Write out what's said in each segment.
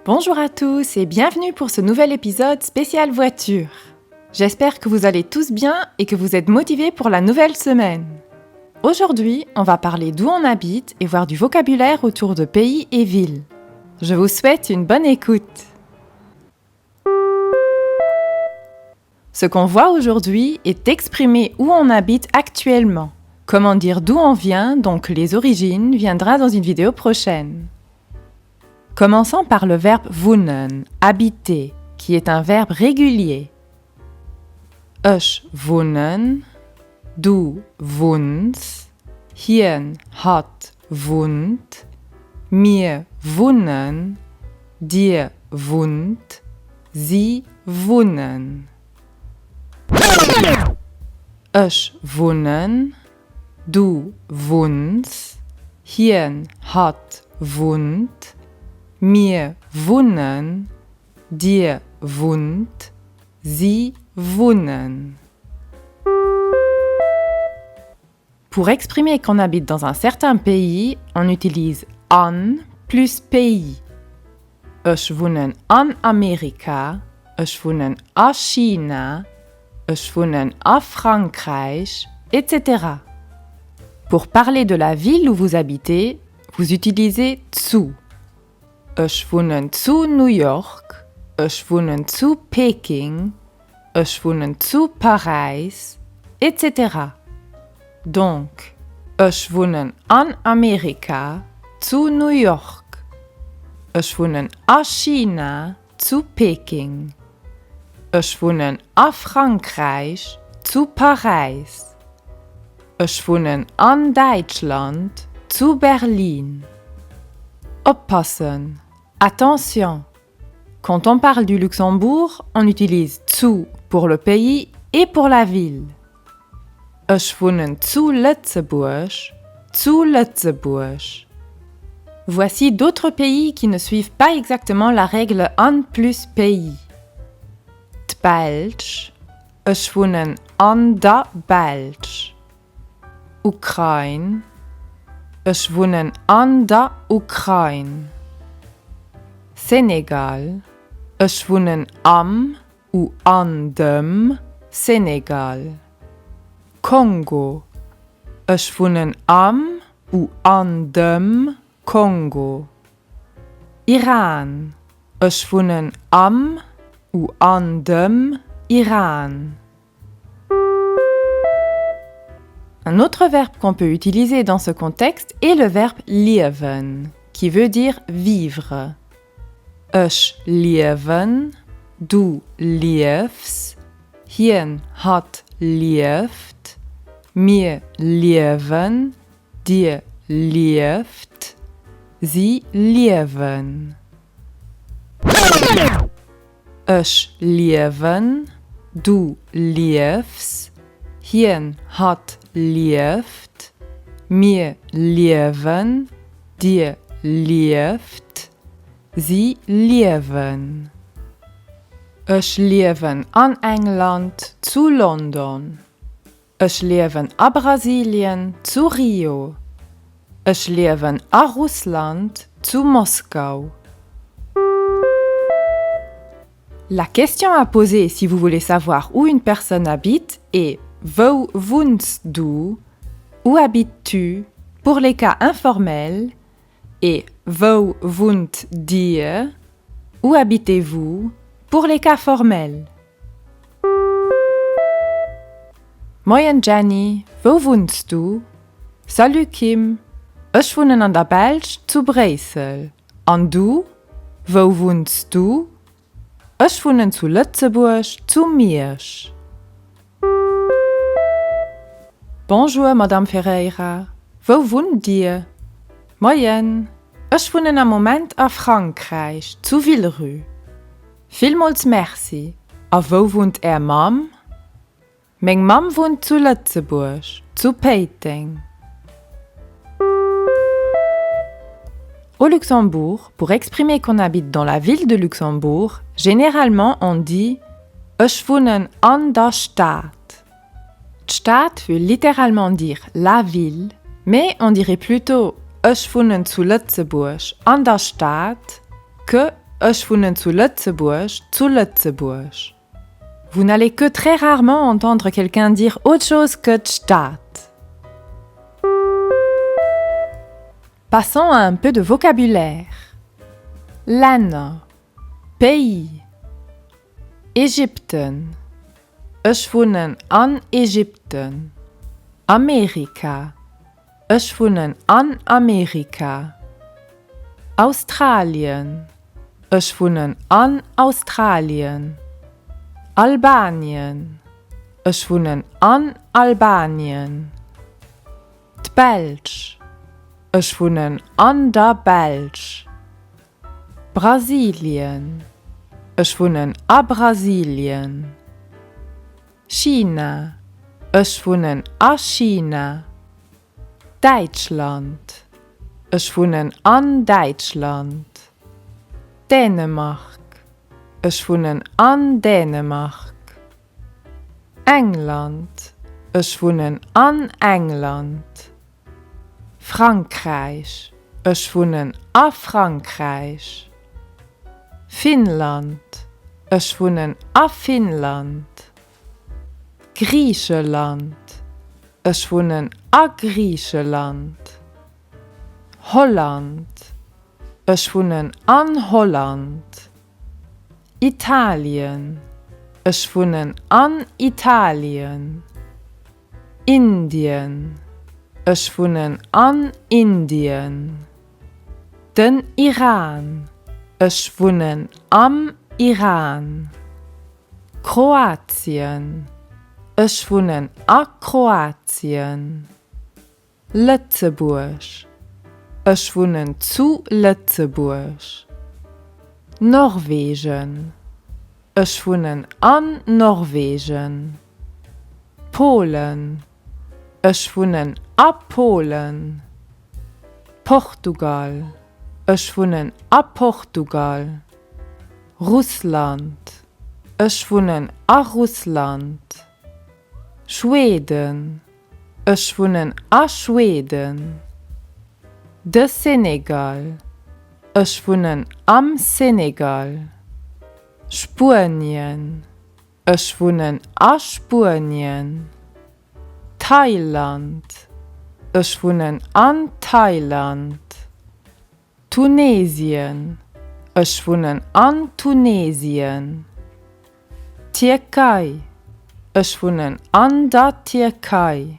Bonjour à tous et bienvenue pour ce nouvel épisode spécial voiture. J'espère que vous allez tous bien et que vous êtes motivés pour la nouvelle semaine. Aujourd'hui, on va parler d'où on habite et voir du vocabulaire autour de pays et villes. Je vous souhaite une bonne écoute. Ce qu'on voit aujourd'hui est exprimé où on habite actuellement. Comment dire d'où on vient, donc les origines, viendra dans une vidéo prochaine. Commençons par le verbe wunnen, habiter, qui est un verbe régulier. Ech wunnen, du wunns, hien, hatt wunnt, mir wunnen, dir wunnt, si wunnen. Ech wunnen, du wunns, hien, hatt wunnt, mir wunnen, dir wunnt, si wunnen. Pour exprimer qu'on habite dans un certain pays, on utilise an plus pays. Ech wunnen an Amerika, ech wunnen a China, ech wunnen a Frankräich, etc. Pour parler de la ville où vous habitez, vous utilisez zu. Ech wunnen zu New York, ech wunnen zu Peking, ech wunnen zu Paräis, etc. Donc, Ech wunnen an Amerika, zu New York. Ech wunnen a China, zu Peking. Ech wunnen a Frankräich, zu Paräis. Ech wunnen an Däitschland, zu Berlin. Oppassen, Attention! Quand on parle du Luxembourg, on utilise zu pour le pays et pour la ville. Ech wunnen zu Lëtzebuerg, zu Lëtzebuerg. Voici d'autres pays qui ne suivent pas exactement la règle an plus pays. D'Belsch, Ech wunnen an der Belsch. Ukrain, Ech wunnen an der Ukrain. Senegal, Ech wunnen am ou an dem Senegal. Kongo, Ech wunnen am ou an dem Kongo. Iran, Ech wunnen am ou an dem Iran. Un autre verbe qu'on peut utiliser dans ce contexte est le verbe liewen, qui veut dire vivre. Ech liewen, du liefs, hien, hatt lieft, mir liewen, dir lieft, si liewen. Ech liewen, du liefs, hien, hatt lieft, mir liewen, dir lieft, si liewen. Ech liewen an England, zu London. Ech liewen a Brasilien, zu Rio. Ech liewen a Russland, zu Moskau. La question à poser si vous voulez savoir où une personne habite est Wou wunns du? Où habites-tu? pour les cas informels et Wou wunnt Dir? Où habitez-vous? pour les cas formels. Moien Jenny, wou wunns du? Salut Kim, ech wunnen an der Belsch zu Bréissel. An du? Wou wunns du? Ech wunnen zu Lëtzebuerg zu Miersch. Bonjour Madame Ferreira, wou wunnt Dir? Moien, ech wunnen am Moment a Frankräich zu Villerue. Villmools Merci. A wou wunnt Är Mamm? Meng Mamm wunnt zu Lëtzebuerg, zu Péiteng. Au Luxembourg, pour exprimer qu'on habite dans la ville de Luxembourg, généralement on dit Ech wunnen an der Stad. D'Stad veut littéralement dire la ville, mais on dirait plutôt Ech wunnen zu Lëtzebuerg an der Stad que Ech wunnen zu Lëtzebuerg zu Lëtzebuerg. Vous n'allez que très rarement entendre quelqu'un dire autre chose que d'Stad. Passons à un peu de vocabulaire. Länner, Pays, Ägypten, Ech wunnen an Ägypten. Amerika, Ech wunnen an Amerika. Australien, Ech wunnen an Australien. Albanien, Ech wunnen an Albanien. D'Belsch, Ech wunnen an der Belsch. Brasilien, Ech wunnen a Brasilien. China, Ech wunnen a China. Däitschland, Ech wunnen an Däitschland. Dänemark, Ech wunnen an Dänemark. England, Ech wunnen an England. Frankräich, Ech wunnen a Frankräich. Finnland, Ech wunnen a Finnland. Griicheland, Ech wunnen a Griicheland. Holland, Ech wunnen an Holland. Italien, Ech wunnen an Italien. Indien, Ech wunnen an Indien. Den Iran, Ech wunnen am Iran. Kroatien, Ech wunnen a Kroatien. Lëtzebuerg, Ech wunnen zu Lëtzebuerg. Norwegen, Ech wunnen an Norwegen. Polen, Ech wunnen a Polen. Portugal, Ech wunnen a Portugal. Russland, Ech wunnen a Russland. Schweden, Ech wunnen a Schweden. De Senegal, Ech wunnen am Senegal. Spuenien, Ech wunnen a Spuenien. Thailand, Ech wunnen an Thailand. Tunesien, Ech wunnen an Tunesien. Tierkei, Ech wunnen an der Tierkei.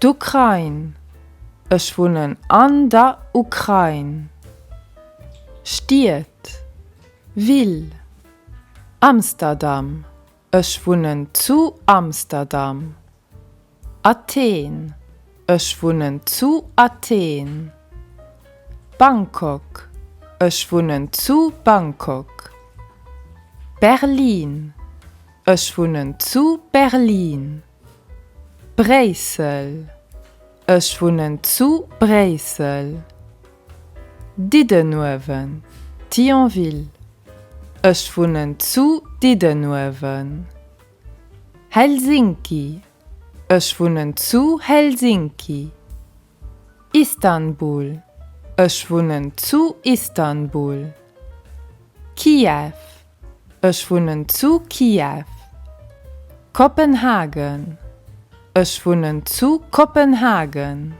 D'Ukrain, Ech wunnen an der Ukrain. Stied, Ville, Amsterdam, Ech wunnen zu Amsterdam. Athen, Ech wunnen zu Athen. Bangkok, Ech wunnen zu Bangkok. Berlin, Ech wunnen zu Berlin. Bréissel, Ech wunnen zu Bréissel. Diddenuewen, Thionville, Ech wunnen zu Diddenuewen. Helsinki, Ech wunnen zu Helsinki. Istanbul, Ech wunnen zu Istanbul. Kiew, Ech wunnen zu Kiew. Kopenhagen, Ech wunnen zu Kopenhagen.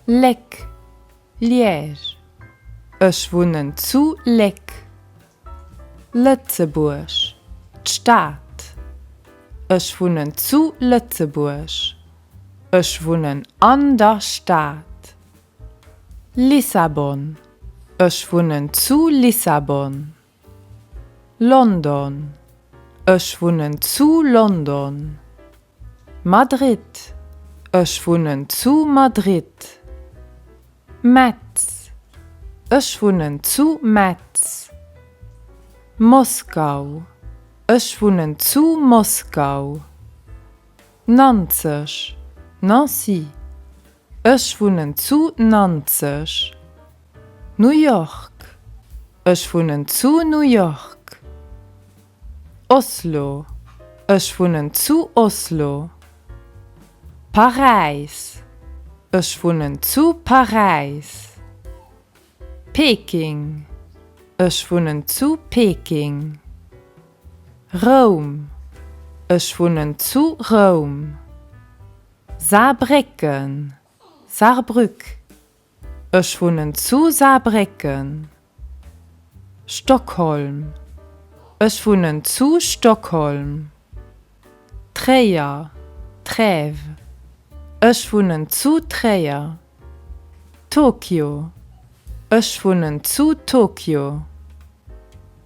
Léck, Liège, Ech wunnen zu Léck. Lëtzebuerg, d'Stad, Ech wunnen zu Lëtzebuerg. Ech wunnen an der Stad. Lissabon, Ech wunnen zu Lissabon. London, Ech wunnen zu London. Madrid, Ech wunnen zu Madrid. Metz, Ech wunnen zu Metz. Moskau, Ech wunnen zu Moskau. Nanzeg, Nancy, Ech wunnen zu Nanzeg. New York, Ech wunnen zu New York. Oslo. Ech wunnen zu Oslo. Paräis, Ech wunnen zu Paräis. Peking, Ech wunnen zu Peking. Roum, Ech wunnen zu Roum. Saarbrécken, Sarrebruck, Ech wunnen zu Saarbrécken. Stockholm, Ech wunnen zu Stockholm. Tréier, Trèves, Ech wunnen zu Tréier. Tokio, Ech wunnen zu Tokio.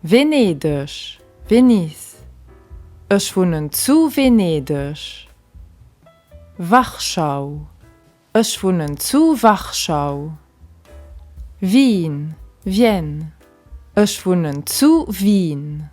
Venedeg, Venise, Ech wunnen zu Venedeg. Warschau, Ech wunnen zu Warschau. Wien, Vienne, Ech wunnen zu Wien.